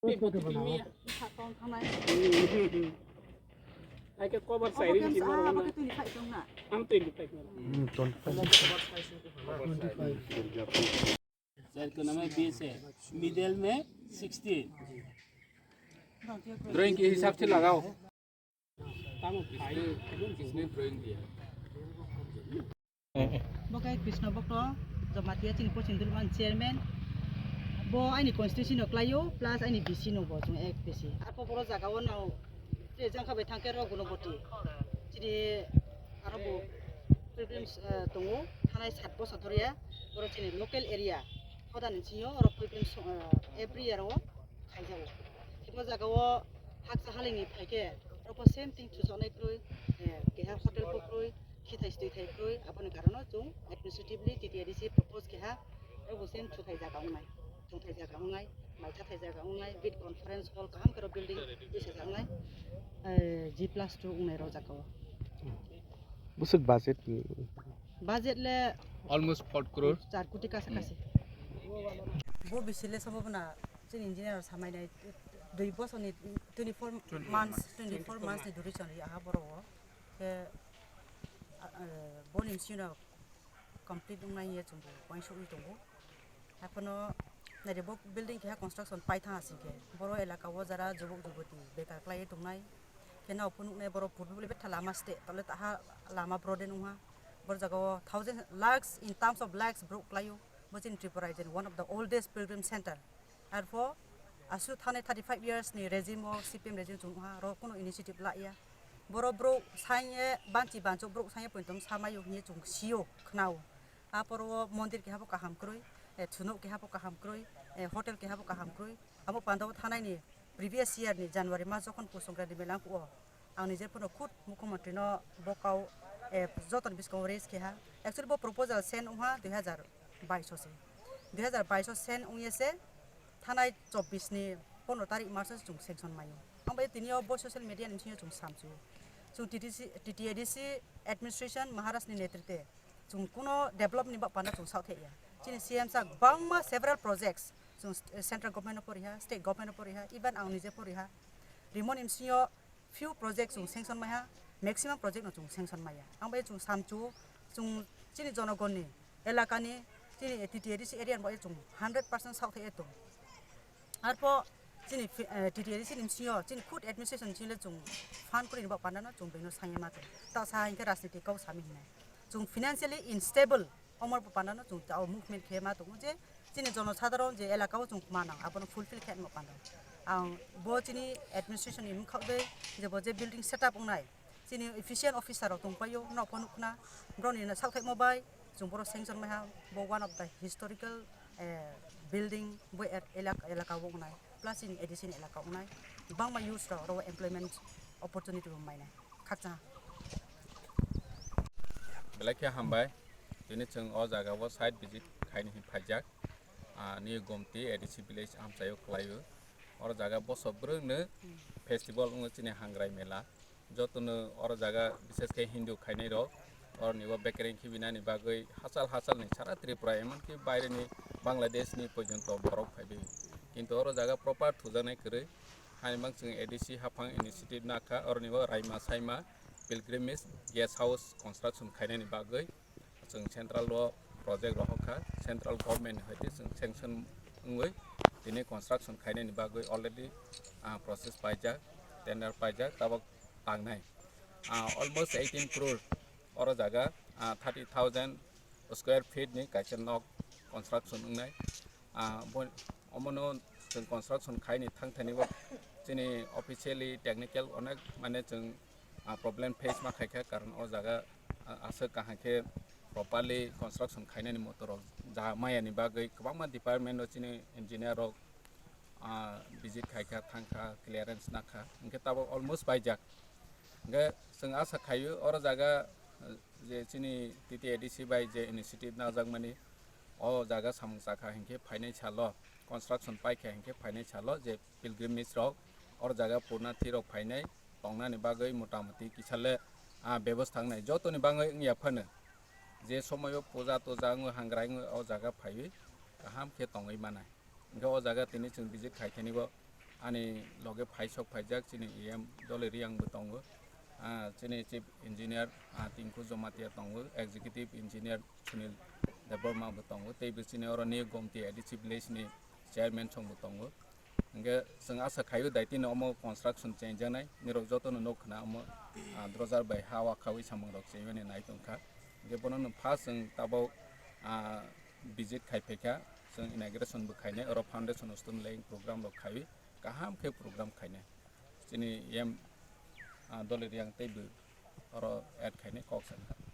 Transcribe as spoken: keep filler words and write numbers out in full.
Hai ke cover side ni kisa, abo ke twenty-five tong na. Ang twenty-five na. Hmm, twenty-five. Side ko naam hai बीस hai, middle mein sixteen. Drawing ke hisab se lagao. Tamo phai. Bo khe Krishna Bhakta, Jamatia chini Pochim Dulman chairman. Bo aini constituency no klaio, plus aini B C no bo chwng ek B C. Arpor boro jaga o nao je jang kha bai thang khe Raghunath Boti. Chini aro bo pilgrims, eh, tongo, thanai sat bosor dhoriya, oro chini local area. Hoda ni chini oro pilgrims, eh, every year o khaijago. Bo jaga o hakcha halini phai khe, oro same thing chujak nai kroi, eh, keha hotel bo kroi, khithai stwi thai kroi, aboni karon o chwng administratively T T A D C propose keha, abo same chuthai jaga wngnai, chungthai jaga wngnai, maithathai jaga wngnai, bid conference hall kaham khe ro building twi sajak wngnai, eh, G plus two wngnai ro jaga o. Bwswk budget? Budget le almost four crore. Char koti kasa kasi. Bo bisi le sobo bwna chini engineer samai nai dui bosor ni twenty-four months, twenty-four months ni duration ri aha borok o. Khe, ah, eh, boni bisi no complete wngnai hiya chwng bo uansuk wi tongo. Haiphano naidi bo building keha construction pai thang asing khe, boro elaka o jara jubuk jubati bekar khlaiwi tongnai. Khe nao phunuknai borok purbi bole betha lama site, tole taha lama broaden wngha. Boro jaga o thousand, lakhs, in terms of lakhs borok khlaio. Bo chini Tripura ni one of the oldest pilgrim center. Arpho aswk thanai thirty five years ni regime o, C P M regime chwng wngha, aro kuno initiative la ya. Boro borok sanye banchi banchok borok sanye pointom samaio hinwi chwng sio, khnao. Aporo o mondir keha bo kaham kwrwi, eh, thunok keha bo kaham kwrwi, eh, hotel keha bo kaham kwrwi. Abo panda o thanai ni previous year ni January mas jokhon Pus Songkranti mela wngkha o, ang nije phano khud Mukhyamantri no bo kau, eh, jotoni bwskango raise keha. Actually bo proposal send wngha dui hazar baish o se. Dui hazar baish o send wngya se thanai chobbish ni pondro tarik mas o chwng sanction maio. Ang bai tini o bo social media ni bisingo chwng samsio. Chwng T T C, T T A D C administration Maharaj ni netritwe chwng kuno develop ni ba panda chwng saothaiya. Chini C M sa bangma several projects chwng st-, central government no poriha, state government no poriha, even ang nije poriha. Rimoni bisingo few project chwng sanction maiha, maximum project no chwng sanction maiya. Ang bai chwng samchu, chwng chini jonogonni, elakani, chini T T A D C area ni bai chwng hundred percent saothaiya tong. Arpho chini fi-, eh, T T A D C ni bisingo, chini khud administration chini le chwng fund kwrwi ni ba panda no chwng bino sanya ma tong. Ta sa hinkhe rajniti kau sami hinai. Chwng financially unstable, omo bo panda no chwng ta o movement khe ma tongo je chini jono sadharon je elaka o chwng ma nang abono fulfill khe ma panda. Ang bo chini administration ni mukha bai je bo je building setup wngnai chini efficient officer rok tong paio no phone khna bro ni na sak thai mo bai chwng boro sanction mai ha bo one of the historical, eh, building bo er-, elak-, elaka o wngnai plus chini A D C ni elaka o wngnai bangma youths rok oro employment opportunity bo mainai. Khakchang. Belai khe hambai. Tini chwng o jaga o site visit khaini hin phaijak. Ah, ni Gomti A D C village amchaio kwlaio. Oro jaga bosok bwrwngno festival wngo chini Hangrai Mela. Jotono oro jaga bishes khe Hindu khainai rok. Oroni o bekereng khibinani bagwi hachal hachal ni sara Tripura emonki baire ni Bangladesh ni porjonto borok phaibai. Kintu oro jaga proper thujaknai kwrwi. Haini mang chwng A D C haphang initiative nakha, oroni o raima saima pilgrimage guest house construction khainani bagwi chwng central o project rohor kha, central government ni hoite chwng sanction wngwi tini construction khainani bagwi already, ah, process paijak, tender paijak, tabok tangnai. Ah, almost eighteen crore oro jaga, ah, thirty thousand square feet ni kaisa nok construction wngnai. Ah, bo, omono chwng construction khaini thang thani bo chini officially technical onek mane chwng, ah, problem face ma khaikha, karon o jaga, ah, aswk kaham khe properly construction khainani motor rok ja mayani bagwi kwbangma department o chini engineer rok, ah, visit khaikha, thangkha, clearance nakha, hinkhe tabok almost paijak. Hinkhe chwng asa khaio oro jaga, eh, je chini T T A D C bai je initiative najakmani, o jaga samung chakha hinkhe phainai salo, construction paikha hinkhe phainai salo je pilgrimage rok oro jaga purnathi rok phainai tongnani bagwi motamoti kisale, ah, bebostha wngnai. Jotoni bagwi wngya phano je somoio puja tuja wngwi hangrai wngwi o jaga phaiwi kaham khe tongwi manai. Hinkhe o jaga tini chwng visit khai thani bo Ani loge phaisok phaijak chini E M Doli Riang bo tongo, ah, chini Chief Engineer, ah, Tinku Jamatia tongo, Executive Engineer Sunil Debbarma bo tongo, tei bo chini oro New Gomti A D C village ni chairman song bo tongo. Hingke chwng asa khaio daitino omo construction chengjaknai, nirok jotono nuk khna omo, ah, drojar bai ha wa khawi samung rok chengmani nai tongkha. Hingke bono no first chwng tabok, ah, visit khai phaikha, chwng inauguration bo khainai, oro foundation stone laying program rok khaiwi kaham khe program khainai. Chini E M, ah, Doli Riang tei bo oro add khainai kok sakha.